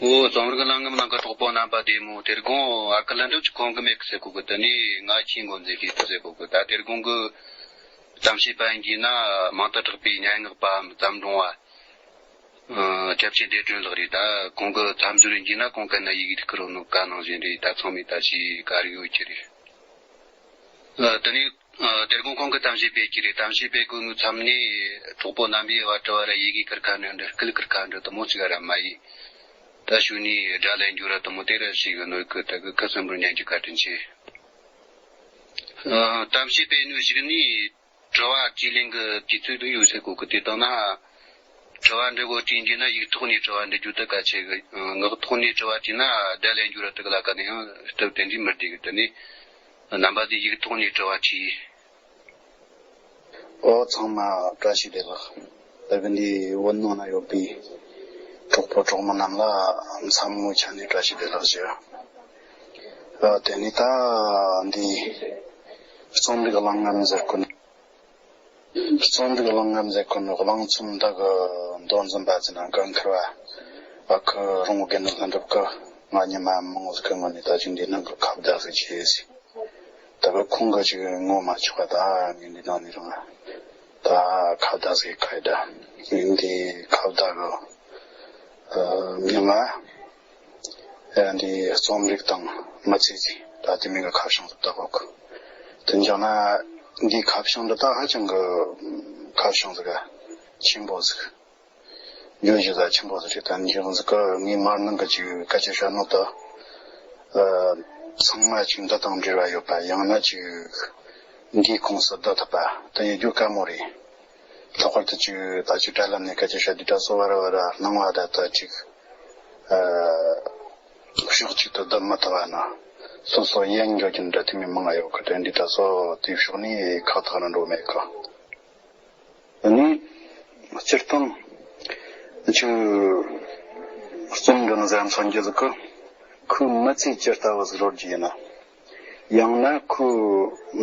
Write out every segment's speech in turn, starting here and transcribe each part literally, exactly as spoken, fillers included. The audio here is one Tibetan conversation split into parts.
ཨོ། རྩོམ་རིག་གླེང་ངམ་ནང་གི་གྲོགས་པོ་རྣམ་པ་བདེ་མོ། དེ་དགོང་ཨ་ཁུ་ལྷུན་གྲུབ་ཀྱི་ཁོང་གི་མེད་གི་ཟེར་གོ་གི། དེ་ནས་ང་ཁྱིའི་འགོ་འཛིན་གི་ཟེར་གོ་གི། ད་དེ་དགོང་གི་གཏམ་བཤད་པ་ཡིན་གྱི་ན་མང་དུ་གྲགས་པའི་སྙན་ངག་པའམ་བརྩམས་སྒྲུང་བ། ཨ། སྐྱབས་ཆེན་བདེ་སྒྲོན་ལགས་རེད། ད་ཁོང་གི་མཚམས་སྦྱོར་ཡིན་གྱི་ན་གོང་གི་ན་ཡི་གེ་ཐིག་གི་རོ་ནོ་ག་ནང་བཞིན་རེད། ད་ཚང་མས་ད་ཞིག་ག་རེ་ཡོད་ཀྱི་རེད། ཨ། དེ་ནས། ཨ། དེ་དགོང་ཁོང་གི་གཏམ་བཤད་སྤེལ་གྱི་རེད། གཏམ་བཤད་སྤེལ་དགོས་ནོ་མཚམས་ནས་གྲོགས་པོ་རྣམ་པས་བ་དྲི་བ་ར་ཡི་གེ་ཁུར་ཁ་འདྲ་འདྲ་སྐུལ་ཁུར་ཁ་འདྲ་དུ་མོ་ཅིག་ར་མ་ཡིན། ད་ཞུ་ནས་དགྲ་ལན་འཇུ་ར་དུ་མོ་དེ་ར་ཞིག་གི་ནོར་གི་ད་གི་ཁ་སུན་པོར་ཉན་གྱི་ཁ་དྲིན་ཆེ། ཨ། གཏམ་བཤད་སྤེལ་ནོ་ཞིག་ནི་དྲི་བ་དྲིས་ལན་གི་དུས་ཚོད་དུ་ཡོད་ཟེར་གོ་གི། དེ་དང་ན་དྲི་བ་འདྲི་གོ་དྲིས་འདི་ན་ཡིག་ཐོག་ནས་དྲི་བ་འདྲི་རྒྱུ་དུ་གལ་ཆེ་གི། ངག་ཐོག་ནས་དྲི་བ་དྲིས་ན་དགྲ་ལན་འཇུ་ར་དུ་གི་ལ་ཀ་ནས་ཡང་སྟབས་དེ་འདྲའི་མི་བདེ་གི། དེ་ནས། རྣམ་པ་ཚོས་ཡིག་ཐོག་ནས་དྲི་བ་དྲིས། ཨོ། ཚང་མ་བཀྲ་ཤིས་བདེ་ལེགས། ད་གི་འདི་བོད་ནང་ན་ཡོད་པའི་གྲོགས་པོ་གྲོགས་མོ་རྣམས་ལ་མཚན་མོའི་ཆ་ནས་བཀྲ་ཤིས་བདེ་ལེགས་ཞུ། ཨ། དེ་ནས་ད་འདི་རྩོམ་རིག་གླེང་ངམ་ཟེར་གོ་ནོ། རྩོམ་རིག་གླེང་ངམ་ཟེར་གོ་ནོ་གླེང་རྩོམ་འདི་གི་མདོ་འཛིན་པ་ཟེར་ན་འགན་འཁུར་བ་ཨ་ཁུ་རོང་བོ་དགེ་འདུན་ལྷུན་གྲུབ་ཀྱིས་ང་ཉི་མ་མང་བོ་ཟིག་གི་སྔོན་ནས་ད་ཅིག་འདི་ནང་གི་ཁ་བརྡ་ཟིག་བྱས་ཟིག། ད་གི་ཁོང་གིས་ཅིག་ངོ་མ་ཆོག་པ། ད་ངས་འདི་ནང་ནས་རང་ད་ཁ་བརྡ་ཟིག་ཁ་ཡི་ད་འདི་ཁ་བརྡ་གི་ཨ། མྱིང་ང་ཨ། འདི་རྩོམ་རིག་དང་མི་ཚེ་ཟེར། ད་དེ་མིང་གི་ཁ་བྱང་དུ་བཏགས་གོ་གི། དེ་བྱས་ན་འདིའི་ཁ་བྱང་འདི་ད་ཧ་ཅང་གི་ཁ་བྱང་ཟིག་ག་ཆེན་པོ་ཟིག། བརྗོད་གཞི་ཟིག་ཆེན་པོ་ཟིག་རེད། ད་འདི་ཟིག་གི་ངའི་མར་ནང་གི་ཅིག་སྐད་ཆ་བཤད་ནོ་ད། ཨ། ཚང་མ་ཅིག་འདི་དང་འབྲེལ་བ་ཡོད་པ། ཡང་ན་ཅིག་འདིའི་ཁོངས་སུ་བསྡུ་ཐུབ་པ་དེ་ཡིན་རྒྱུ་དཀའ་མོ་རེད། ལྷག་པར་དུ་ཅིག་ད་ཅིག་དྲ་ལམ་ནས་སྐད་ཆ་བཤད་དུས་ད་སོ་བར་བར་སྣང་བ་ད་ད་ཅིག་ཨ། ཕྱོགས་གཅིག་ཏུ་བསྡུ་མི་ཐུབ་པ་ན་སོ་སོ་ཡན་འགྱོ་རྒྱུ་འདྲ་དེ་མི་མང་ང་ཡོད་གི། དེ་འདི་ད་སོ་དེའི་ཕྱོགས་ནས་ཁག་ཐེག་ར་འགྲོ་མེད་གི། ཨ་ནི་སྤྱིར་བཏང་ཅིག་རྩོམ་འདི་ནི་ཟེར་མཚོན་རྒྱུ་ཟིག་གི། ཁོའི་མི་ཚེ་ཇི་ལྟ་བུ་ཟིག་བློ་རྒྱུ་ཡིན་ན། ཡང་ན་ཁོའི་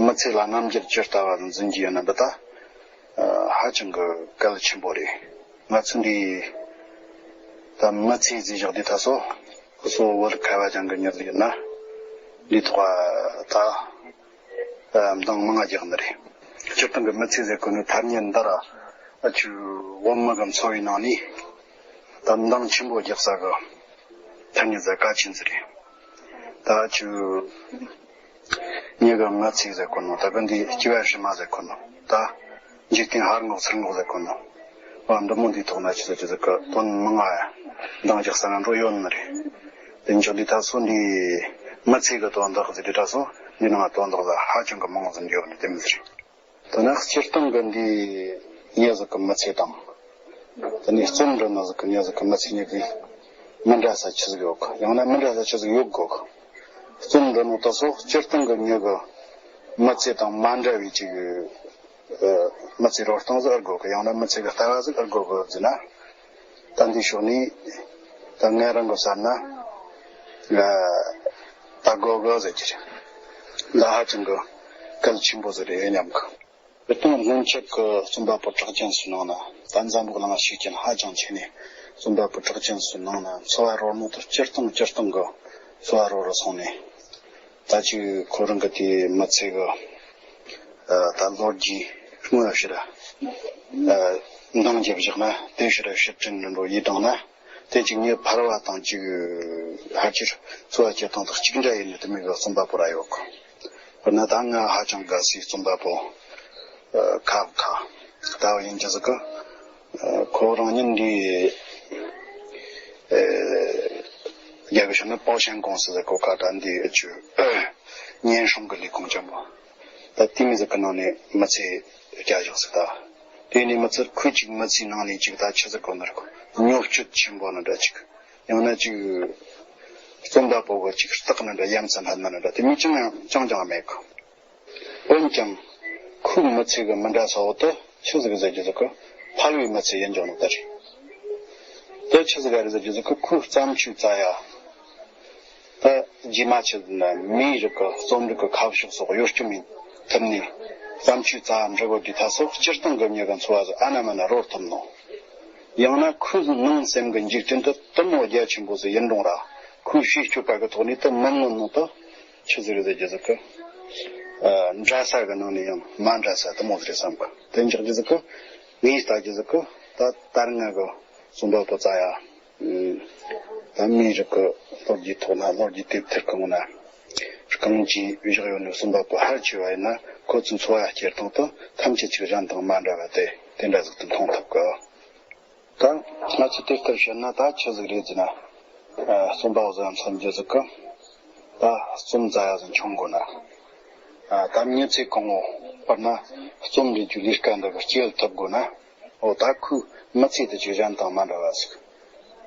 མི་ཚེ་ལ་རྣམ་འགྱུར་ཇི་ལྟ་བ་འཛིན་རྒྱུ་ཡིན་ན། འདི་ད་ཧ་ཅང་གི་གལ་ཆེན་པོ་རེད། ང་ཚོ་འདི་ད་མི་ཚེ་ཟེར་བཞག་དུས་ད་སོ་སོ་བོད་ཁ་བ་ཅན་གི་མྱི་ཟིག་ཡིན་ན་འདི་ཐོག་ད་འདང་མང་ང་རྒྱག་ནི་རེད། སྤྱིར་བཏང་གི་མི་ཚེ་ཟེར་གོ་ནི་ཐ་སྙད་འདི་ར་ཅིག་བོད་མི་གི་འཚོ་བའི་ནང་ནས་ད་འདང་ཆེན་པོ་རྒྱག་ས་གི་ཐ་སྙད་ཟིག་གལ་ཆེན་ཟིག་རེད། ད་ཅིག་ངེད་ཀྱི་མི་ཚེ་ཟེར་གོ་ནོ། ད་གི་འདི་སྐྱེ་བ་ཕྱི་མ་ཟེར་གོ་ནོ། ད་འཇིག་རྟེན་ཧར་འགོག་ཚུར་འགོག་ཟེར་གོ་ནོ། བ་འདི་མོ་འདིའི་ཐོག་ན་ཆི་ཟེར་ཆི་ཟེར་གི་དོན་མང་ང་འདང་རྒྱག་ས་ན་འགྲོ་ཡོད་ནི་རེད། དེ་འཇོག་འདི་ད་སོ་འདི་མི་ཚེ་གི་དོན་དག་ཟེར་དུས་ད་སོ་འདི་ནང་དོན་དག་ལ་ཧ་ཅང་གི་མང་ཟིན་ཡོད་ནི་དེ་མི་ཟེར། ད་ནི་སྤྱིར་བཏང་གི་འདི་ངེད་ཟིག་གི་མི་ཚེ་དང་། ད་ནི་རྩོམ་འབྲི་ནོ་ཟིག་གི་ངེད་ཟིག་གི་མི་ཚེ་གཉིས་ཀྱི་མི་འདྲ་ས་ཆི་ཟིག་ཡོད་གི། ཡང་ན་མི་འདྲ་ས་ཆི་ཟིག་ཡོད་དགོས་གི། རྩོམ་འབྲི་ནོ་ད་སོ་སྤྱིར་བཏང་གི་ངེད་གི་མི་ཚེ་དང་མ་འདྲ་བའི་ཅིག་ཨ་མི་ཚེ་རོལ་སྟངས་ཟིག་ཨེ་དགོས་གི། ཡང་ན་མི་ཚེ་གི་ལྟ་བ་ཟིག་ཨེ་དགོས་གི་ཟེར་ན། ད་འདི་ཕྱོགས་ནས་ད་ང་རང་གི་བསམ་ན་ད་དགོས་གི་ཟེར་གྱི་རེད། ད་ཧ་ཅང་གི་གལ་ཆེན་པོ་ཟིག་རེད་སྙམ་གི། སྤྱིར་བཏང་སྔོན་ཆད་ཀྱི་རྩོམ་པ་པོ་གྲགས་ཅན་ཚོའི་ནང་ན། ད་འཛམ་བུ་གླིང་ཤེས་ཅན་ཧ་ཅང་ཆེ་ནས་རྩོམ་པ་པོ་གྲགས་ཅན་ཚོའི་ནང་ན་འཚོ་བ་རོལ་མོ་དེ་སྤྱིར་བཏང་སྤྱིར་བཏང་གི་འཚོ་བ་རོལ་རུ་སོང་ནས། ད་ཅིག་ཁོ་རང་གི་དེའི་མི་ཚེ་གི་ཨ་ད་ལོ་རྒྱུས་དངོས་ཕྱིར་ཨ་འདང་རྒྱབ་བཞག་ན། དེ་ཕྱིར་ཕྱིར་དྲན་འདྲ་འགྲོ་ཡིད་དང་ན། དེ་ཅིག་ངས་ཕར་བ་དང་ཅིག་ཕལ་ཆེར་འཚོ་བ་སྐྱེལ་སྟངས་དང་གཅིག་འདྲ་ཡིན་ནི་དེ་མོ་གི་རྩོམ་པ་པོ་ར་ཡོད་གི། དཔེར་ན་ད་ང་ཧ་ཅང་དགའ་སའི་རྩོམ་པ་པོ་ཨ་ཁ་བ་ཁ་ལྟ་བུ་ཡིན་གྱི་ཟིག་གི། ཨ་ཁོ་རང་ཉིད་འདི་ཨ་རྒྱ་གི་ཕྱོགས་ནས་པའོ་ཤན་ཀུང་སི་ཟེར་གོ་ག། ད་འདི་ཨ་ཅུ་ཨ་ཉན་སྲུང་གི་ལས་ཁུངས་ཅན་པོ། ད་དེ་མོ་ཟིག་གི་ནང་ནས་མི་ཚེ་བསྐྱལ་བཞག་ཟིག། ད་དེ་ནས་མི་ཚེ་ཁོས་ཅིག་མི་ཚེའི་ནང་ནས་ཅིག་ད་ཆི་ཟིག་གོ་ནི་རེད་གོ། མྱོང་སྤྱོད་ཆེན་པོ་ནི་འདྲ་ཅིག། ཡང་ན་ཅིག་རྩོམ་པ་པོ་གི་ཅིག་རྟགས་ནི་འདྲ། ཡ་མཚན་སྣ་ནི་འདྲ། དེ་མོ་ཅང་ཡང་ཅང་ཅང་མེད་གི། འོན་ཀྱང་ཁོའི་མི་ཚེ་གི་མི་འདྲ་ས་བོ་དེ་ཆི་ཟིག་ཟེར་རྒྱུ་ཟིག་གི་ཕལ་བའི་མི་ཚེ་ཡིན་ཀྱང་ནི་ད་རེད། དེ་ཆི་ཟིག་ག་རེད་ཟེར་རྒྱུ་ཟིག་གི་ཁོའི་བརྩམས་ཆོས་བཙལ་ཡ། ད་རྗེས་མ་ཆི་ཟེར་ན་མིའི་རིགས་ཀྱི་རྩོམ་རིག་གི་ཁ་ཕྱོགས་སོགས་གཡོ་སྐྱོམ་ཡིན་ཐུབ་ནས་བརྩམས་ཆོས་རྩ་བ་འབྲི་དགོས་དུས་ད་སོ་སྤྱིར་བཏང་གི་མྱི་གི་འཚོ་བ་ཟིག་ཨ་ན་མ་ན་རོལ་ཐུབ་ནོ། ཡང་ན་ཁོའི་ནང་སེམས་ཀྱི་འཇིག་རྟེན་དུ་དུ་མོ་རྒྱ་ཆེན་པོ་ཟིག་ཡིན་རུང་ར། ཁོའི་ཤེས་སྤྱོད་པ་གི་ཐོག་ནས་དུ་མི་མངོན་ནོ་དུ་ཆི་ཟིག་རེད་ཟེར་རྒྱུ་ཟིག་གི། ཨ། འདྲ་ས་གི་ནང་ནས་ཡང་མ་འདྲ་ས་དུ་མོ་ཟིག་རེད་བསམ་གི། དེ་འཇོག་རྒྱུ་ཟིག་གི། ངས་ལྟ་རྒྱུ་ཟིག་གི། ད་ལྟར་ང་གི་རྩོམ་པ་པོ་ཙ་ཡ། ཨ། ད་མིའི་རིགས་ཀྱི་ལོ་རྒྱུས་ཐོག་ན། ལོ་རྒྱུས་དེབ་ཐེར་གང་ན་རྐང་རྗེས་བཞག་ཡོད་ནོ་རྩོམ་པ་པོ་ཕལ་ཆེ་བ་ཡིན་ན། ཁོ་ཚོའི་འཚོ་བ་སྐྱེལ་སྟངས་དུ་ཐམས་ཅད་ཅིག་གཞན་དང་མ་འདྲ་བ་དེ་དེ་འདྲ་ཟིག་ཏུ་མཐོང་ཐུབ་གི། ད་ང་ཚོས་དེ་ལྟར་བཤད་ན་ད་ཆི་ཟིག་རེད་ཟེར་ན། ཨ། རྩོམ་པ་པོ་ཟིག་མཚོན་རྒྱུ་ཟིག་གི། ད་རྩོམ་ཙ་ཡ་ཟིག་འཁྱོང་དགོས་ན། ཨ། ད་མྱི་ཚེ་གང་བོ་བར་ན་རྩོམ་འབྲི་རྒྱུའི་ལས་ཀ་འདི་གི་སྐྱེལ་ཐུབ་དགོས་ན། འོ། ད་ཁོའི་མི་ཚེ་དེ་ཅིག་གཞན་དང་མ་འདྲ་བ་ཟིག།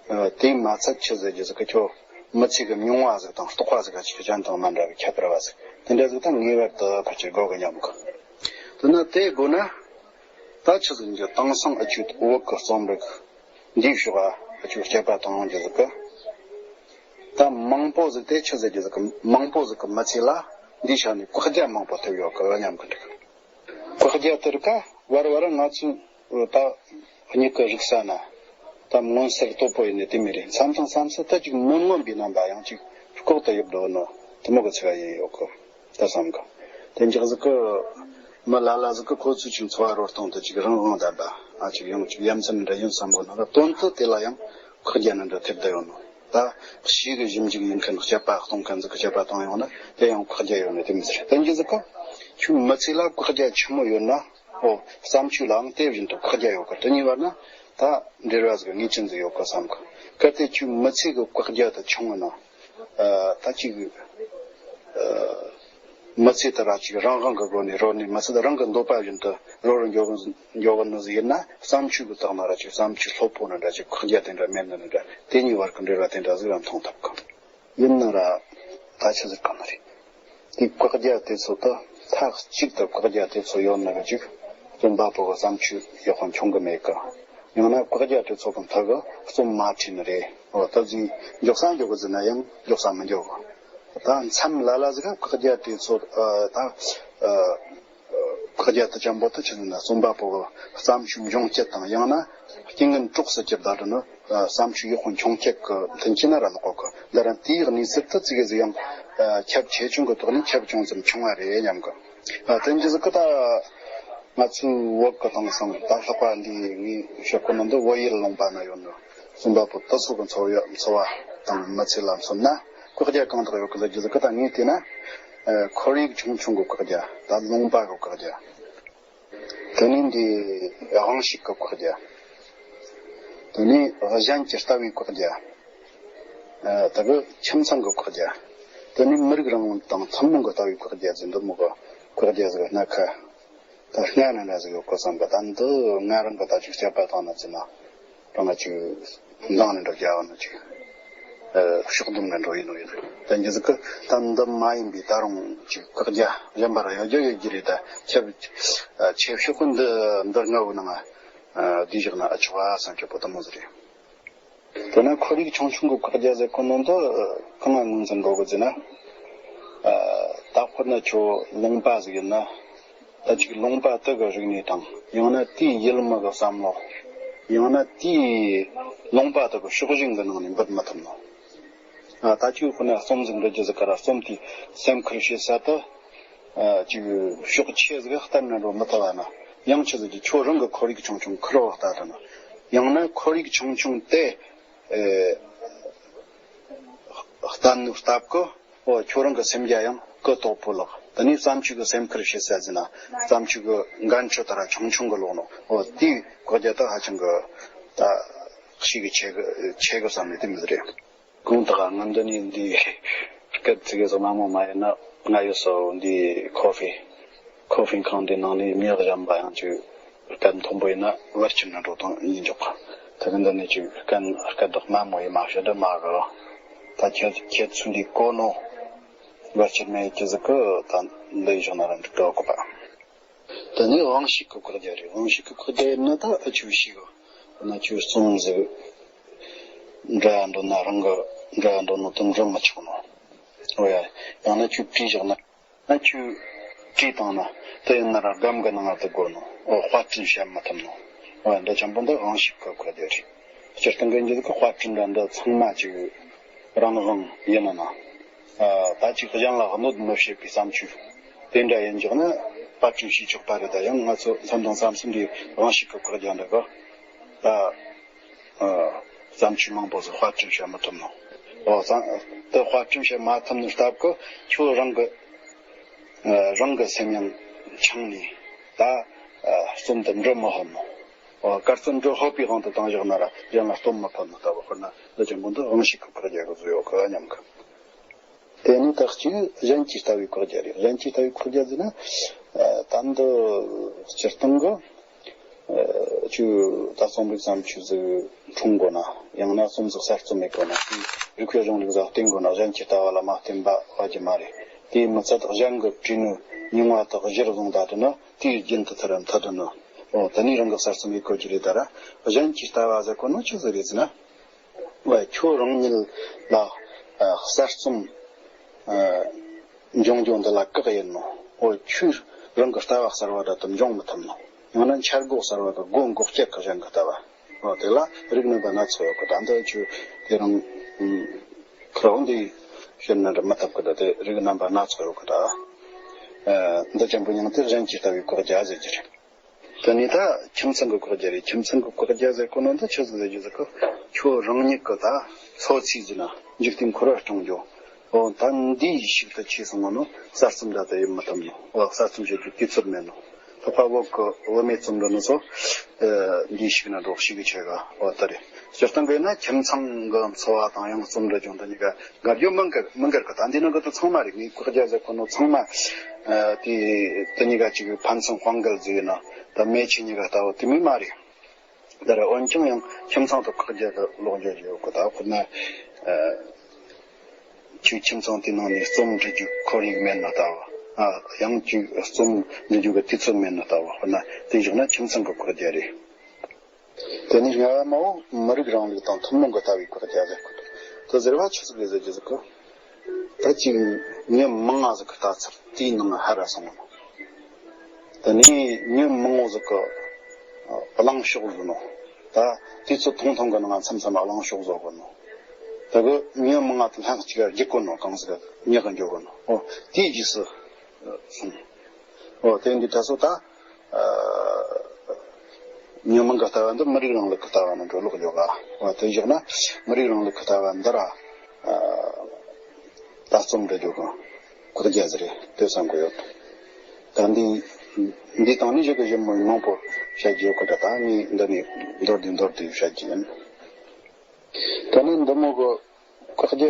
ཨ། དེ་མ་ཚད་ཆི་ཟེར་རྒྱུ་ཟིག་གི། ཁྱོད་མི་ཚེ་གི་མྱོང་བ་ཟིག་དང་རྟོགས་པ་ཟིག་ག་ཅིག་གཞན་དང་མ་འདྲ་བའི་ཁྱད་པར་བ་ཟིག། དེ་འདྲ་ཟིག་ད་ངེས་པར་དུ་ཕལ་ཆེར་དགོས་གི་སྙམ་གི། དེ་ན་དེ་དགོས་ན། ད་ཆི་ཟིག་འདི་དེང་སང་འུ་ཆོའི་བོད་ཀྱི་རྩོམ་རིག་འདིའི་ཕྱོགས་ཨ། འུ་ཆོས་དཔྱད་པ་གཏོང་ཡོང་རྒྱུ་ཟིག་གི། ད་མང་པོ་ཟིག་དེ་ཆི་ཟེར་རྒྱུ་ཟིག་གི། མང་པོ་ཟིག་གི་མི་ཚེ་ལ་འདིའི་ཆ་ནས་བཀག་རྒྱ་མང་པོ་ཐེབས་ཡོད་གི་སྙམ་གི་འདུག། བཀག་རྒྱ་དེ་རིགས་ཀ་བར་བར་ང་ཚོས་ད་མྱིག་གིས་རིག་ས་ན་ད་མངོན་གསལ་དོད་པོ་ཡིན་ནི་དེ་མོ་རེད། མཚམས་དང་མཚམས་སུ་ད་ཅིག་མི་མངོན་པའི་རྣམ་པ་ཡང་ཅིག་ལྐོག་ཏུ་ཡོད་འགྲོ་ནོ་དེ་མོ་གི་ཚིག་ཡིན་ཡོད་གི། ད་བསམ་གི། དེ་འཇོག་ཟིག་གི། མི་ལ་ལ་ཟིག་གི་ཁོ་ཚོས་ཅིག་འཚོ་བ་རོལ་སྟངས་དེ་ཅིག་རང་དབང་ལྡན་པ། ཨ། ཅིག་ཡང་ཅིག་ཡ་མཚན་འདྲ་ཡིན་བསམ་གི་ནོ་ར། དོན་དུ་དེ་ལ་ཡང་བཀག་རྒྱ་ནི་འདྲ་ཐེབས་བསྡད་ཡོད་ནོ། ད་ཕྱིའི་གི་ཞིབ་འཇུག་ཡིན་མཁན། དཔྱད་པ་གཏོང་མཁན་ཟིག་གིས་དཔྱད་པ་བཏང་ཡོང་ན་དེ་ཡང་བཀག་རྒྱ་ཡོད་ནི་དེ་མོ་ཟིག་རེད། དེ་འཇོག་ཟིག་གི། ཁྱོད་མི་ཚེ་ལ་བཀག་རྒྱ་ཆེན་མོ་ཡོད་ན། འོ། བརྩམས་ཆོས་ལའང་དེ་བཞིན་དུ་བཀག་རྒྱ་ཡོད་གི། དེ་གཉིས་བར་ན་ད་འབྲེལ་བ་ཟིག་ངེས་ཅན་ཟིག་ཡོད་གི་བསམ་གི། གལ་ཏེ་ཁྱོད་མི་ཚེ་གི་བཀག་རྒྱ་དེ་ཆུང་ངུ་ན། ཨ། ད་ཅིག། ཨ། མི་ཚེ་དེ་ར་ཅིག་རང་དབང་གི་སྒོ་ནས་རོལ་ནས། མི་ཚེ་དེ་རང་གི་འདོད་པ་བཞིན་དུ་རོལ་རུ་འགྱོ་གི་འགྱོ་གི་ནི་ཟིག་ཡིན་ན། བརྩམས་ཆོས་གི་སྟེང་ན་ར་ཅིག་བརྩམས་ཆོས་ལྷོད་པོ་ནི་འདྲ། ཅིག་བཀག་རྒྱ་དེ་འདྲ་མེད་ནི་ནི་འདྲ། དེ་གཉིས་བར་གི་འབྲེལ་བ་དེ་འདྲ་ཟིག་ར་མཐོང་ཐུབ་གི། ཡིན་ན་ར་ད་ཆི་ཟིག་གང་ནི་རེད། དེ་བཀག་རྒྱ་དེ་ཚོ་ད་མཐའ་གཅིག་ཏུ་བཀག་རྒྱ་དེ་ཚོ་ཡོད་ནི་གི་ཅིག་རྩོམ་པ་པོ་གི་བརྩམས་ཆོས་ཡག་པོ་འཁྱོང་གི་མེད་གི། ཡང་ན་བཀག་རྒྱ་དེ་ཚོ་གི་མཐུ་གི་རྩོམ་མ་བྲིས་ནི་རེད། འོ། ད་ཅིག་མགྱོགས་ས་མགྱོགས་གི་ཟེར་ན་ཡང་མགྱོགས་ས་མི་མགྱོགས་གི། ད་མཚམས་ལ་ལ་ཟིག་ག་བཀག་རྒྱ་དེ་ཚོ། ཨ། ད། ཨ། བཀག་རྒྱ་དེ་ཅན་པོ་དེ་ཆི་ཟེར་ན། རྩོམ་པ་པོ་གི་བརྩམས་ཆོས་འབྱུང་སྤྱད་དང་། ཡང་ན་རྐྱེན་ངན་གྲོགས་སུ་གྱུར་བསྡད་ནི། ཨ། བརྩམས་ཆོས་ཡག་པོ་འཁྱོང་སྤྱད་གི་མཐུན་རྐྱེན་ན་ར་ལོག་གོ་གི། འདི་ར་དེའི་གནས་ཚུལ་དེ་ཙི་གེ་ཟིག་ཡང་། ཨ། ཁྱབ་ཆེ་ཆུང་གི་ཐོག་ནས་ཁྱབ་ཅུང་ཙམ་ཆུང་བ་རེད་སྙམ་གི། ཨ། དེ་འདྲ་ཟིག་གི། ད་ང་ཚོའི་བོད་གི་དེང་སང་ད་ལྷག་པ་འདི་ངས་བཤད་གོ་ནི་འདི་བོད་ཡུལ་ལུང་པ་ན་ཡོད་ནི་རྩོམ་པ་པོ་དེ་ཚོ་གི་འཚོ་ཡ་འཚོ་བ་དང་མི་ཚེ་ལ་མཚོན་ན། བཀག་རྒྱ་གང་དག་ཡོད་གི་ཟེར་རྒྱུ་ཟིག་གི། ད་ངས་བལྟས་ན། ཨ། ཁོར་ཡུག་ཆུང་ཆུང་གི་བཀག་རྒྱ། ད་ལུང་པ་གི་བཀག་རྒྱ། དེ་ནས་འདི་དབང་ཤུགས་ཀྱི་བཀག་རྒྱ། དེ་ནས་གཞན་གྱི་ལྟ་བའི་བཀག་རྒྱ། ཨ། དེ་གི་ཁྱིམ་ཚང་གི་བཀག་རྒྱ། དེ་ནས་མི་རིགས་རང་དབང་དང་ཐུན་མོང་གི་ལྟ་བའི་བཀག་རྒྱ་ཟེར། འདི་མོ་གི་བཀག་རྒྱ་ཟིག་སྣ་ཁ་ད་ལྔ་ནི་འདྲ་ཟིག་ཡོད་གི་བསམ་གི། ད་འདི་ང་རང་གིས་ད་ཅིག་དཔྱད་པ་བཏང་ན་ཟེར་ན། རང་ང་ཅིག་འདང་ནི་འདྲ་རྒྱག་ནི་ཅིག། ཨ། ཕྱོགས་བསྡོམས་ནི་འདྲ་ཡིན་ནོ་ཡིན། དེ་འདྲ་ཟིག་གི། ད་འདི་མ་ཡིན་པའི་ད་རུང་ཅིག་བཀག་རྒྱ་གཞན་པ་ར་ཡོད་རྒྱུ་ཡོད་རྒྱུ་རེད། ད་ཁྱབ། ཨ། ཆེ་ཤོས་ཀྱི་འདི་འདི་ལྔ་བོའི་ནང་། ཨ། བསྡུས་བཞག་ན་ཨེ་ཆོག་ག་བསམ་གྱི་པོ་དེ་མོ་ཟིག་རེད། དེ་ན་ཁོར་ཡུག་ཆུང་ཆུང་གི་བཀག་རྒྱ་ཟེར་གོ་ནོ་འདི་གང་ང་ངོས་འཛིན་འགྲོ་གི་ཟེར་ན། ཨ། ད་དཔེར་ན་ཁྱོད་ལུང་པ་ཟིག་ཡིན་ན། ད་ཅིག་ལུང་པ་དེ་གི་རིག་གནས་དང་། ཡང་ན་དེའི་ཡུལ་མི་གི་བསམ་བློ། ཡང་ན་དེའི་ལུང་པ་དེ་གི་ཕྱོགས་ཞེན་གི་ནང་ནས་འབུད་མི་ཐུབ་ནོ། ཨ། ད་ཁྱོད་དཔེར་ན་རྩོམ་ཟིག་འབྲི་རྒྱུ་ཟིག་ག་ར། རྩོམ་དེའི་སེམས་ཁུར་བྱེད་ས་དེ། ཨ། ཅིག་ཕྱོགས་ཆེ་ཟིག་ག་བསྟན་ནས་འགྲོ་མི་ཐུབ་བ་ན། ཡང་ཆི་ཟིག་གི། ཁྱོད་རང་གི་ཁོར་ཡུག་ཆུང་ཆུང་ཁུར་བ་ལྟ་དང་། ཡང་ན་ཁོར་ཡུག་ཆུང་ཆུང་དེ། ཨེ། བསྟན་ནོ་སྟབས་གི། འོ། ཁྱོད་རང་གི་སེམས་རྒྱ་ཡང་གུ་དོག་པོ་ལོག། དེ་ནས་བརྩམས་ཆོས་གི་སེམས་ཁུར་བྱེད་ས་ཟེར་ན། བརྩམས་ཆོས་གི་འགན་འཁྲི་དེ་ར་ཆུང་ཆུང་གི་ལོག་ནོ། འོ། དེའི་བཀག་རྒྱ་ད་ཧ་ཅང་གི་ད་ཤེད་གི་ཆེ་གི་ཆེ་གི་བསམ་ནས་དེ་མོ་ཟིག་རེད། གང་ལྟར་ང་འདི་ནས་འདི་སྐད་ཙི་གེ་ཟིག་མ་མོ་མ་ཡིན་ན། ང་ཡོད་སོ་འདི་ཁོ་ཧྥེ། ཁོ་ཧྥེ་ཁང་འདི་ནང་ནས་མྱི་གཞན་པ་ཡང་ཅིག་སྐད་མཐོན་པོ་ཡིན་ན་བར་ཆད་ནི་འགྲོ་དང་ཡིན་འཇོག་གི། དེ་གི་འདི་ནས་ཅིག་སྐད་སྐད་དག་མ་མོ་ཡིན་མ་བཤད་དུ་མ་གི། ད་ཁྱེད་ཁྱེད་ཚུན་འདི་གོ་ནོ་བར་ཆད་མེད་ཀྱི་ཟིག་གི། ད་འདི་ཡི་བཞག་ན་ར་འགྲིག་གི་གོ་པ། དེ་ནས་དབང་ཤུགས་ཀྱི་བཀག་རྒྱ་རེད། དབང་ཤུགས་ཀྱི་བཀག་རྒྱ་ཡིན་ན་ད་ཨ་ཆུ་ཤི་གི། ན་ཆུ་རྩོམ་ཟིག་འབྲི་འདོད་ན་རང་གི་འབྲི་འདོད་ནོ་དེ་འབྲི་མི་ཆོག་ནོ། འོ་ཡ། ཡང་ན་ཆུ་བྲིས་བཞག་ན། ན་ཆུ་བྲིས་བཏང་ན་དེ་ཡིན་ན་ར་སྒམ་གི་ནང་ང་དེ་དགོས་ནོ། འོ། དཔར་སྐྲུན་བྱེད་མི་ཐུབ་ནོ། འདྲ་ཅན་པོ་འདི་དབང་ཕྱུག་གི་བཀའ་རྒྱ་རེད། སྤྱིར་བཏང་གི་འདི་གི་དཔར་སྐྲུན་འདྲ་འདི་ཚང་མ་ཅིག་རང་དབང་ཡིན་ན་ན། ད་ཅིག་གཞན་ལ་གནོད་མི་བྱེད་པའི་བརྩམས་ཆོས་དེ་འདྲ་ཡིན་འཇོག་ན་དཔར་སྐྲུན་བྱེད་ཆོག་པ་རེད། ད་ཡང་ང་ཚོ་མཚོན་དང་བསམ་གསུམ་འདི་དབང་ཕྱུག་གི་བཀའ་རྒྱ་འདི་གི་ད་བརྩམས་ཆོས་མང་པོ་ཟིག་དཔར་སྐྲུན་བྱེད་མི་ཐུབ་ནོ། འོ་ཙང་དེ་དཔར་སྐྲུན་བྱེད་མ་ཐུབ་ནི་སྟབས་ཀྱིས་ཁྱོད་རང་གི་རང་གི་སེམས་ཡང་འཆིང་ནས་ད་རྩོམ་དེ་འབྲི་མི་ཧོབ་ནོ། འོ་གར་རྩོམ་འབྲི་ཧོབ་པའི་དབང་དུ་བཏང་བཞག་ན་ར་གཞན་ལ་སྟོན་མི་ཕོད་ནོ། ལྟ་བུ་དཔེར་ན་འདི་ཅན་པོ་འདི་དབང་ཕྱུག་གི་བཀའ་རྒྱ་གི་བཟོ་ཡོད་གི་སྙམ་གི། དེ་ནས་ད་གཅིག་གཞན་གྱིས་ལྟ་བའི་བཀའ་རྒྱ་རེད། གཞན་གྱིས་ལྟ་བའི་བཀའ་རྒྱ་ཟེར་ན། ད་འདི་སྤྱིར་བཏང་གི་ཆུ་ད་རྩོམ་རིག་བརྩམས་ཆོས་ཟིག་འཁྲུངས་དགོས་ན། ཡང་ན་རྩོམ་ཟིག་གསར་རྩོམ་ཡེད་དགོས་ན། དེའི་རིག་པའི་གཞུང་ལུགས་ཟིག་བརྟེན་དགོས་ན། གཞན་གྱི་ལྟ་བ་ལ་མ་བརྟེན་པ་བ་རྒྱུ་མ་རེད། དེའི་མི་ཚད་གཞན་གྱི་བྲིས་ནོ་རྙིང་བ་དག་གཞིར་བཟུང་ད་དུ་ནི་དེའི་རྒྱུན་དུ་ཐར་འཐད་དུ་ནི། འོ་དེ་ནས་རང་གི་གསར་རྩོམ་ཡེད་དགོས་རྒྱུ་རེད། ད་ར་གཞན་གྱི་ལྟ་བ་ཟེར་གོ་ནོ་ཆི་ཟིག་རེད་ཟེར་ན། ཁྱོད་རང་ཉིད་ལ་གསར་རྩོམ་འབྱུང་རྒྱུ་འདི་ལ་བཀག་ཡིན་ནོ། འོ་ཁྱོད་རང་གི་ལྟ་བ་གསར་བ་འདྲ་དུ་འབྱུང་མི་ཐུབ་ནོ། ཡང་ན་འཆར་སྒོ་གསར་བ་གི་སྒོ་འགོག་བྱེད་ཀྱི་གཞན་གྱི་ལྟ་བ། འོ་དེ་ལ་རིགས་རྣམ་པ་སྣ་ཚོགས་ཡོད་གི། ད་འདི་ཁྱོད་དེ་རང་ཁོ་རང་འདི་བཤད་ན་འདྲ་མི་ཐུབ་གི། ད་དེ་རིགས་རྣམ་པ་སྣ་ཚོགས་ཡོད་གི། ད་འདི་ཅན་པོ་མིང་དེ་གཞན་གྱིས་ལྟ་བའི་བཀག་རྒྱ་ཟེར་གྱི་རེད། དེ་ནས་ད་ཁྱིམ་ཚང་གི་བཀག་རྒྱ་རེད། ཁྱིམ་ཚང་གི་བཀག་རྒྱ་ཟེར་གོ་ནོ་འདི་ཆི་ཟིག་ཟེར་རྒྱུ་ཟེར་གི། ཁྱོད་རང་ཉིད་ཀྱི་ད་འཚོ་ཚིས་ཟིན་ན་འཇིག་རྟེན་འཁོར་བ་སྐྱོང་རྒྱུ། འོ་ད་འདིའི་ཞིག་ཏུ་ཆེས་སོང་ངོ་ནོ་གསར་རྩོམ་འདྲ་དུ་ཡིན་མི་ཐུབ་ནོ། འོ་གསར་རྩོམ་བྱེད་རྒྱུ་དུས་ཚོད་མེད་ནོ། ལྷག་པ་བོད་ཀྱི་བུད་མེད་རྩོམ་འབྲི་ནོ་ཚོ་འདིའི་ཞིག་ན་འགྲོ་ཞིག་གི་ཆེ་ག། འོ་ད་རེད། སྤྱིར་བཏང་གི་ན་ཁྱིམ་ཚང་གི་འཚོ་བ་དང་ཡང་རྩོམ་འབྲི་རྒྱུ་འདི་གཉིས་ཀ་དགའ་རྒྱུ་མི་འགལ་མི་འགལ་གི། ད་འདི་ནང་གི་དུ་ཚང་མ་རེད། ངས་བཀག་རྒྱ་ཟེར་གོ་ནོ་ཚང་མ་དེ་དེ་གཉིས་ཀ་གཅིག་ཕན་ཚུན་དཔང་འགལ་ཟེར་ན་ད་མེ་ཆུ་གཉིས་ཀ་ལྟ་བུ་དེ་མོ་མ་རེད། ད་རེད། འོན་ཀྱང་ཡང་ཁྱིམ་ཚང་དུ་བཀག་རྒྱ་གི་ལོག་འགྱོ་རྒྱུ་ཡོད་གི། ད་དཔེར་ན་ཁྱོད་ཁྱིམ་ཚང་དེ་ནང་ནས་རྩོམ་འབྲི་རྒྱུ་ཁོར་ཡུག་མེད་ནོ་ལྟ་བུ། ཡང་ཁྱོད་རྩོམ་འབྲི་རྒྱུ་གི་དུས་ཚོད་མེད་ནོ་ལྟ་བུ། དཔེར་ན་དེ་བཞག་ན་ཁྱིམ་ཚང་གི་བཀག་རྒྱ་རེད། དེ་ནས་ལྔ་བ་མ་བོ་མི་རིགས་རིང་ལུགས་དང་ཐུན་མོང་གི་ལྟ་བའི་བཀག་རྒྱ་ཟེར་གོ། དེ་ཟེར་བ་ཆི་ཟིག་རེད་ཟེར་རྒྱུ་ཟེར་གོ། ད་ཅིག་མི་མང་ང་ཟིག་གི་ལྟ་ཚུལ་དེའི་ནང་ཧ་ར་སོང་ངོ་། དེ་ནས་མི་མང་བོ་ཟིག་གི་གླེང་ཕྱོགས་བཟོ་ནོ། ད་དུས་ཚོད་ཐུང་ཐུང་གི་ནང་མཚམས་མཚམས་གླེང་ཕྱོགས་བཟོ་དགོས་ནོ། དེ་གི་མི་མང་ང་དང་ལྷན་གཅིག་རྒྱུག་དགོས་ནོ། གང་ཟིག་མྱི་གི་འགྱོ་དགོས་ནོ། འོ་དེའི་རྗེས་སུ་སོང་། འོ་དེ་འདི་ད་སོ་ད། ཉོན་མོངས་ཀྱི་ལྟ་བ་འདི་མི་རིགས་རིང་ལུགས་ཀྱི་ལྟ་བ་ནང་འགྲོ་ལོག་ཡོད་ག། འོ་དེ་བཞག་ན་མི་རིགས་རིང་ལུགས་ཀྱི་ལྟ་བ་འདི་ར་ལྟ་རྩོམ་འབྲི་རྒྱུ་གི་བཀག་རྒྱ་ཟིག་རེད་དེ་བསམ་གི་ཡོད། ད་འདི་འདི་སྟེང་ནས་ཞིག་གི་ཞིབ་མོ་མང་པོ་བཤད་རྒྱུ་ཡོད་གི། ད་ད་ངས་འདི་ནས་མདོར་བསྡུས་མདོར་བསྡུས་བཤད་རྒྱུ་ཡིན། ད་ནི་འདི་མོ་གི་བཀག་རྒྱ།